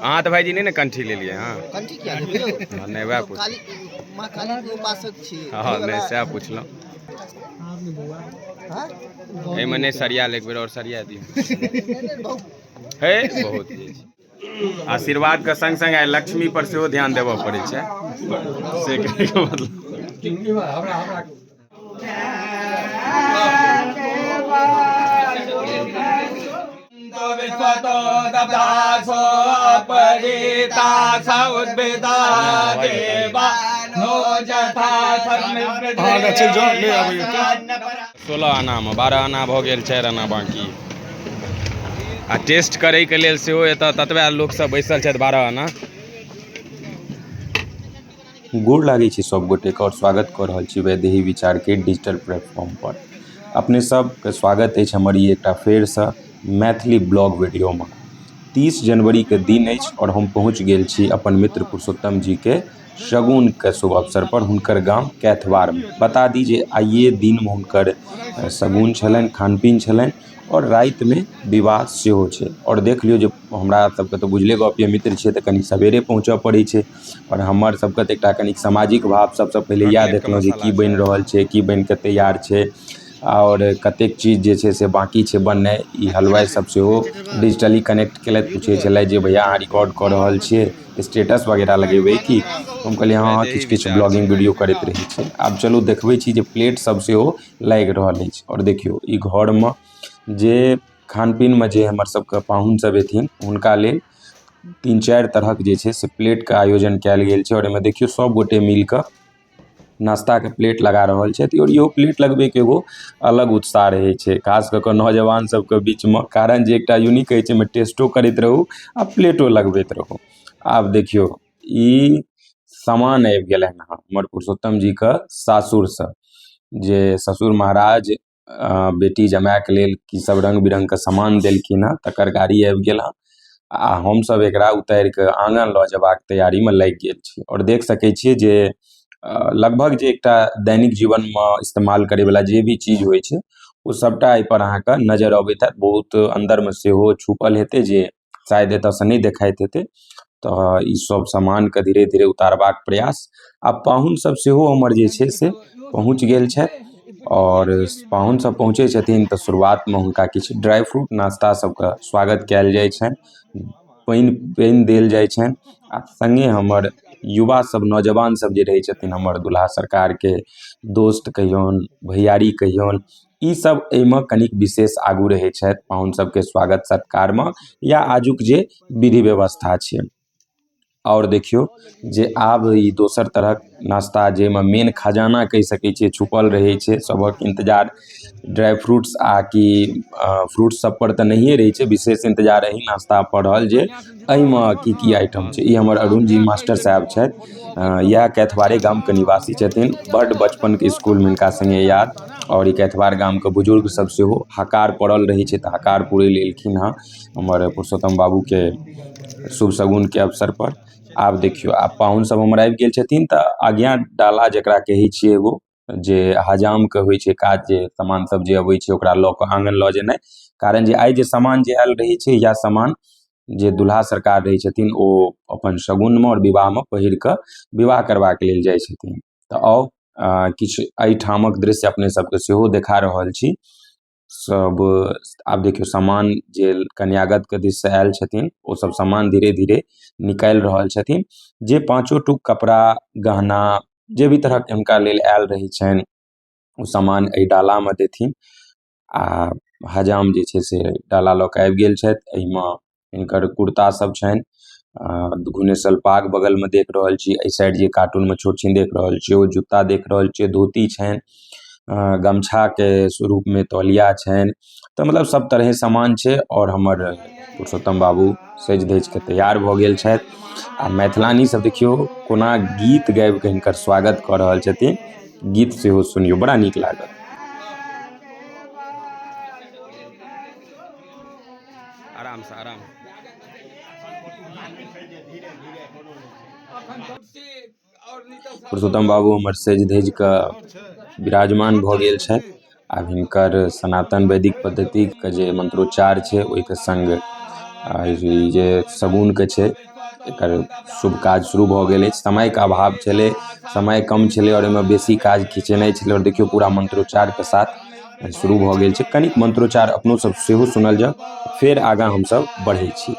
अहाँ तऽ भाइजी नहि ने कंठी लेलियै हँ? कंठी किया लेबै यौ? हँ, नहि वएह पूछ काली माँ काली के उपासक छी। हँ, नहि सएह पुछलहुँ। हँ? एहिमे नहि सरियाल, एक बेर आओर सरिया दियौ। नहि, बहुत हे बहुत जे छै आशीर्वाद के संग संग आइ लक्ष्मी पर सेहो ध्यान देबऽ पड़ै छै, से कहैके मतलब। अहाँ चलि जाउ, नहि आबैए तऽ। 16 आनामे 12 आना भऽ गेल, 4 आना बाँकी। आ टेस्ट करैके लेल सेहो एतऽ ततबे लोकसभ बैसल छथि। 12 आना। गोर लागै छी सब गोटेके आओर स्वागत कऽ रहल छी वैदेही विचारके डिजिटल प्लेटफॉर्म पर। अपने सबके स्वागत अछि हमर ई एकटा फेरसँ मैथिली ब्लॉग वीडियोमे। 30 जनवरीके दिन अछि आओर हम पहुँच गेल छी अपन मित्र पुरुषोत्तम जीके शगुनके शुभ अवसर पर हुनकर गाम कैथवारमे। बता दी जे आइए दिनमे हुनकर शगुन छलनि, खान पीन छलनि आओर रातिमे विवाह सेहो छै। आओर देख लियौ जे हमरा सबके तऽ बुझले गप यऽ, मित्र छियै तऽ कनि सवेरे पहुँचऽ पड़ै छै आओर हमर सबके तऽ एकटा कनि सामाजिक भाव सबसँ पहिले इएह कटलेटके देखलहुँ जे मसाला की बनि छै। रहल छै, की बनि कऽ तैयार छै आओर कतेक चीज जे छै से बाँकी छै बननाइ। ई हलवाइ सब सेहो डिजिटली कनेक्ट केलथि, पूछै छलथि जे भैया अहाँ रिकॉर्ड कऽ रहल छियै, स्टेटस वगैरह लगेबै की? हम कहलियै हँ हँ, वैदेही किछु किछु विचार ब्लॉगिंग छै। वीडियो करैत रहै छै। आब चलू देखबै छी जे प्लेट सब सेहो लागि रहल अछि। आओर देखियौ ई घरमे जे खान पीनमे जे हमर सबके पाहुन सब एथिन हुनका लेल 3-4 तरहक जे छै से प्लेटके आयोजन कयल गेल छै। आओर एहिमे देखियौ सब गोटे मिल कऽ नाश्ताके प्लेट लगा रहल छथि। आओर इहो प्लेट लगबैके एगो अलग उत्साह रहै छै, खास कऽ कऽ नौजवान सबके बीचमे, कारण जे एकटा यूनिक होइ छै, एहिमे टेस्टो करैत रहू आ प्लेटो लगबैत रहू। आब देखियौ ई सामान आबि गेलनि हँ हमर पुरुषोत्तम जीके सासुरसँ, जे ससुर महाराज बेटी जमायके लेल की सब रङ्ग बिरङ्गके सामान देलखिन हँ तकर गाड़ी आबि गेल हँ आ हमसब एकरा उतारि कऽ आङ्गन लऽ जेबाक तैयारीमे लागि गेल छी। आओर देख सकै छियै जे लगभग जे एकटा दैनिक जीवनमे इस्तेमाल करैवला जे भी चीज होइ छै ओ सबटा एहिपर अहाँके नजर अबैत हैत। बहुत अन्दरमे सेहो छुपल हेतै जे शायद एतऽसँ नहि देखाइत हेतै। तऽ ई सब सामानके धीरे धीरे उतारबाक प्रयास। आ पाहुन सब सेहो हमर जे छै से पहुँच गेल छथि। आओर पाहुन सब पहुँचै छथिन तऽ शुरुआतमे हुनका किछु ड्राइ फ्रूट नाश्ता सबके स्वागत कयल जाइ छनि, पानि पानि देल जाइ छनि। आ सङ्गे हमर युवा सब नौजवान सब जे रहै छथिन, हमर दुल्हा सरकारके दोस्त कहियौन, भैयारी कहियौन, ई सब एहिमे कनिक विशेष आगू रहै छथि पाहुन सबके स्वागत सत्कारमे या आजुक जे विधि व्यवस्था छै। आओर देखियौ जे आब ई दोसर तरहक नाश्ता जाहिमे मेन खजाना कहि सकै छियै छुपल रहै छै, सभक इन्तजार ड्राइ फ्रूट्स आ कि फ्रूट्स सब पर तऽ नहिए रहै छै, विशेष इन्तजार एहि नाश्ता पर रहल जे एहिमे की की आइटम छै। ई हमर अरुण जी मास्टर साहेब छथि, इएह कैथवारे गामके निवासी छथिन। बड्ड बचपनके इसकुलमे हिनका सङ्गे याद। आओर ई कैथवार गामके बुजुर्ग सब सेहो हकार पड़ल रहै छै तऽ हकार पुरै लए एलखिन हँ हमर पुरुषोत्तम बाबूके शुभ शगुनके अवसर पर। आब देखियौ आब पाहुन सब हमर आबि गेल छथिन तऽ आज्ञा डाला जकरा कहै छियै एगो जे हजामके होइ छै काज, जे सामान सब जे अबै छै ओकरा लऽ कऽ आङ्गन लऽ जेनाइ, कारण जे आइ जे सामान जे आयल रहै छै इएह सामान जे दुल्हा सरकार रहै छथिन ओ अपन शगुनमे आओर विवाहमे पहिर कऽ विवाह करबाक लेल जाइ छथिन। तऽ आउ किछु एहिठामक दृश्य अपने सबके सेहो देखा रहल छी। सब आब देखियौ सामान जे कन्यागतके दिससँ आयल छथिन ओ सब सामान धीरे धीरे निकालि रहल छथिन, जे पाँचो टूक कपड़ा गहना जे भी तरहके हुनका लेल आयल रहै छनि ओ सामान एहि डालामे देथिन। आ हजाम जे छै से डाला लऽ कऽ आबि गेल छथि, एहिमे हिनकर कुर्ता सब छनि, घुनेसल पाग बगलमे देख रहल छी, एहि साइड जे कार्टूनमे छोट छिन देख रहल छियै ओ जूता देख रहल छियै, धोती छनि, गमछाके स्वरूपमे तौलिया छनि, तऽ मतलब सब तरहे सामान छै। आओर हमर पुरुषोत्तम बाबू सजि धजि कऽ तैयार भऽ गेल छथि आ मैथिलानी सब देखियौ कोना गीत गाबि कऽ हिनकर स्वागत कऽ रहल छथिन। गीत सेहो सुनियौ, बड़ा नीक लागत। आराम से आराम। पुरुषोत्तम बाबू हमर सजि धजि कऽ विराजमान भऽ गेल छथि। आब हिनकर सनातन वैदिक पद्धतिके जे मंत्रोच्चार छै ओहिके सङ्ग आ ई जे शगुनके छै, एकर शुभ काज शुरू भऽ गेल अछि। समयके अभाव छलै, समय कम छलै आओर एहिमे बेसी काज खिचेनाइ छलै। आओर देखियौ, पूरा मंत्रोच्चारके साथ शुरू भऽ गेल छै। कनिक मंत्रोच्चार अपनो सब सेहो सुनल जाउ, फेर आगाँ हमसब बढ़ै छी।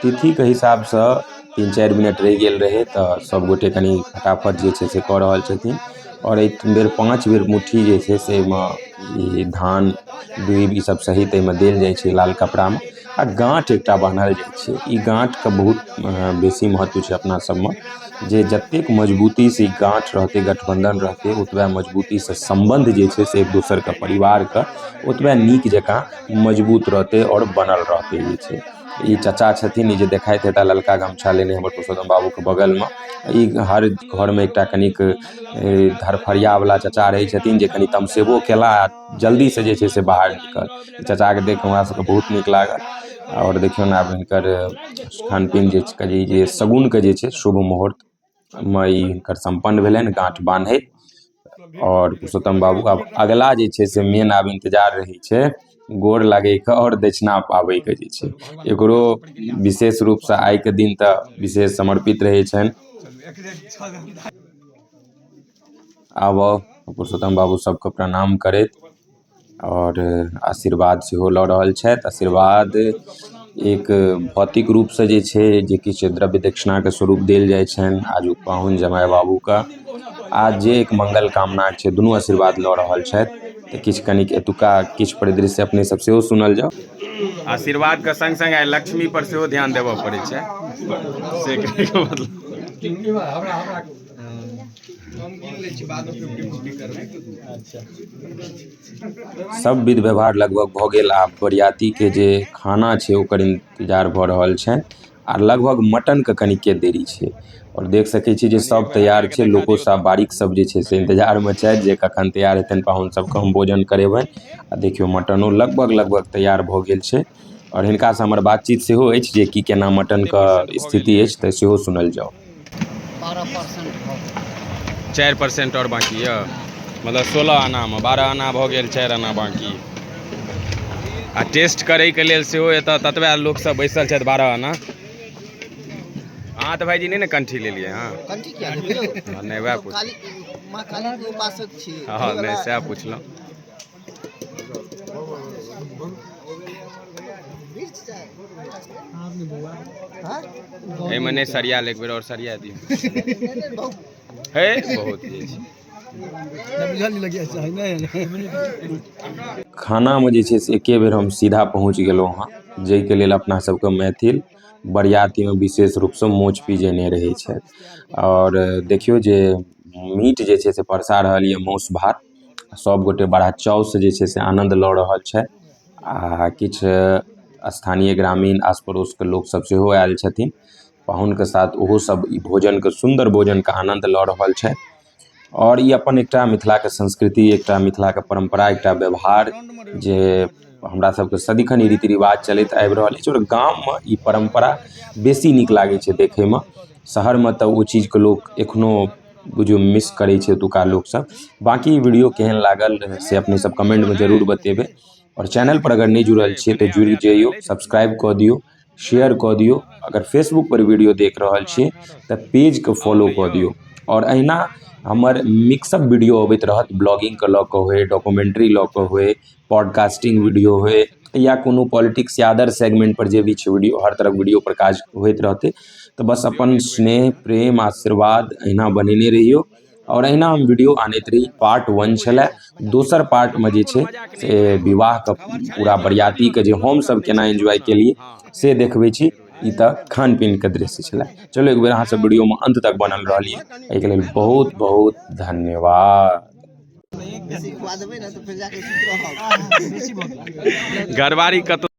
तिथिके हिसाबसँ 3-4 मिनट रहि गेल रहै, तऽ सभगोटे कनि फटाफट जे छै से कऽ रहल छथिन। आओर एहि बेर 5 बेर मुट्ठी जे छै से एहिमे ई धान दूबि ई सब सहित एहिमे देल जाइ छै लाल कपड़ामे, आ गाँठ एकटा बान्हल जाइ छै। ई गाँठके बहुत बेसी महत्व छै अपना सबमे, जे जतेक मजबूतीसँ ई गाँठ रहतै, गठबन्धन रहतै, ओतबे मजबूतीसँ सम्बन्ध जे छै से एक दोसरके परिवारके ओतबे नीक जकाँ मजबूत रहतै आओर बनल रहतै। जे छै ई चचा छथिन, ई जे देखाइत हेता ललका गमछा लेने हमर पुरुषोत्तम बाबूके बगलमे, ई हर घरमे एकटा कनिक धरफड़ियावला चचा रहै छथिन जे कनि तमसेबो केला आ जल्दीसँ जे छै से बाहर निकल। चचाके देख कऽ हमरा सबके बहुत नीक लागल। आओर देखियौ ने, आब हिनकर खान पीन जे छै, जे शगुनके जे छै शुभ मुहूर्तमे ई हिनकर सम्पन्न भेलनि गाँठ बान्हैत। आओर पुरुषोत्तम बाबू आब अगला जे छै से मेन आब इन्तजार रहै छै गोर लगैके आओर दक्षिणा पाबैके। जे छै एकरो विशेष रूपसँ आइके दिन तऽ विशेष समर्पित रहै छनि। आब पुरुषोत्तम बाबू सबके प्रणाम करैत आओर आशीर्वाद सेहो लऽ रहल छथि। आशीर्वाद एक भौतिक रूपसँ जे छै, जे किछु द्रव्य दक्षिणाके स्वरूप देल जाइ छनि आजुक पाहुन जमाय बाबूके, आ जे एक मंगल कामना छै, दुनू आशीर्वाद लऽ रहल छथि। तऽ किछु कनिक एतुका किछु परिदृश्य अपने सब सेहो सुनल जाउ। आशीर्वाद के संग संग आइ लक्ष्मी पर सेहो ध्यान देबऽ पड़ै छै, से कहैके मतलब। सब विध व्यवहार लगभग भऽ गेल। आब बरियातीके जे खाना छै ओकर इन्तजार भऽ रहल छै, आ लगभग मटनके कनिके देरी छै। आओर देख सकै छी जे सब तैयार छै, लोको सब बारीक सब जे छै से इन्तजारमे छथि जे कखन तैयार हेतनि पाहुन सबके हम भोजन करेबनि। आ देखियौ, मटनो लगभग लगभग तैयार भऽ गेल छै। आओर हिनकासँ हमर बातचीत सेहो अछि जे की केना मटनके स्थिति अछि, तऽ सेहो सुनल जाउ। 12% भऽ गेल। 4% आओर बाँकी यऽ, मतलब 16 आनामे 12 आना भऽ गेल, 4 आना बाँकी। आ टेस्ट करैके लेल सेहो एतऽ ततबे लोकसब बैसल छथि। 12 आना। अहाँ तऽ भाइजी नहि ने कंठी लेलियै? हँ। कंठी किया लेबै यौ? हँ, नहि, वएह पूछ। काली माँ कालीके उपासक छी। हँ, नहि, सएह पुछलहुँ। मिर्च चाही? हाँ? एहिमे नहि सरियाल, एक बेर आओर सरिया दियौ। नहि, बहुत। हे, बहुत जे छै। खानामे जे छै से एके बेर हम सीधा पहुँच गेलहुँ हँ, जाहिके लेल अपना सबके मैथिल बरियातीमे विशेष रूपसँ मोच पिजेने रहै छथि। आओर देखियौ जे मीट जे छै से परसा रहल यऽ, मासु भात सभगोटे बड़ा चावसँ जे छै से आनन्द लऽ रहल छथि। आ किछु स्थानीय ग्रामीण आस पड़ोसके लोकसभ सेहो आयल छथिन पाहुनके साथ, ओहो सब ई भोजनके, सुन्दर भोजनके आनन्द लऽ रहल छथि। आओर ई अपन एकटा मिथिलाके संस्कृति, एकटा मिथिलाके परम्परा, एकटा व्यवहार जे हमरा सबके सदिखन ई रीति रिवाज चलैत आबि रहल अछि। आओर गाममे ई परम्परा बेसी नीक लागै छै देखैमे। शहरमे तऽ ओ चीजके लोक एखनो बुझियौ मिस करै छै ओतुका लोकसब। बाँकी वीडियो केहन लागल से अपने सब कमेन्टमे जरूर बतेबै। आओर चैनलपर अगर नहि जुड़ल छियै तऽ जुड़ि जइयौ, सब्सक्राइब कऽ दियौ। शेयर कऽ दियौ। अगर फेसबुक पर वीडियो देख रहल छियै तऽ पेजके फॉलो कऽ दियौ। आओर अहिना हमर मिक्सअप वीडियो अबैत रहत, ब्लॉगिंगके लऽ कऽ होय, डॉक्यूमेंट्री लऽ कऽ होय, पॉडकास्टिंग वीडियो होय या कोनो पॉलिटिक्स या अदर सेगमेंट पर जे भी छै वीडियो, हर तरहक वीडियो पर काज होइत रहतै। तऽ बस अपन स्नेह, प्रेम, आशीर्वाद अहिना बनेने रहियौ आओर अहिना हम वीडियो आनैत रही। पार्ट 1 छलै, दोसर पार्टमे जे छै से विवाहके पूरा बरियातीके जे हमसभ केना एन्जॉय केलियै से देखबै छी। ई तऽ खान पीनके दृश्य छलै। चलू एक बेर अहाँ सब वीडियोमे अन्त तक बनल रहलियै, एहिके लेल बहुत बहुत धन्यवाद। बेसी खुआ देबै ने तऽ फेर जाके सुति रहब। घरवारी कतौ।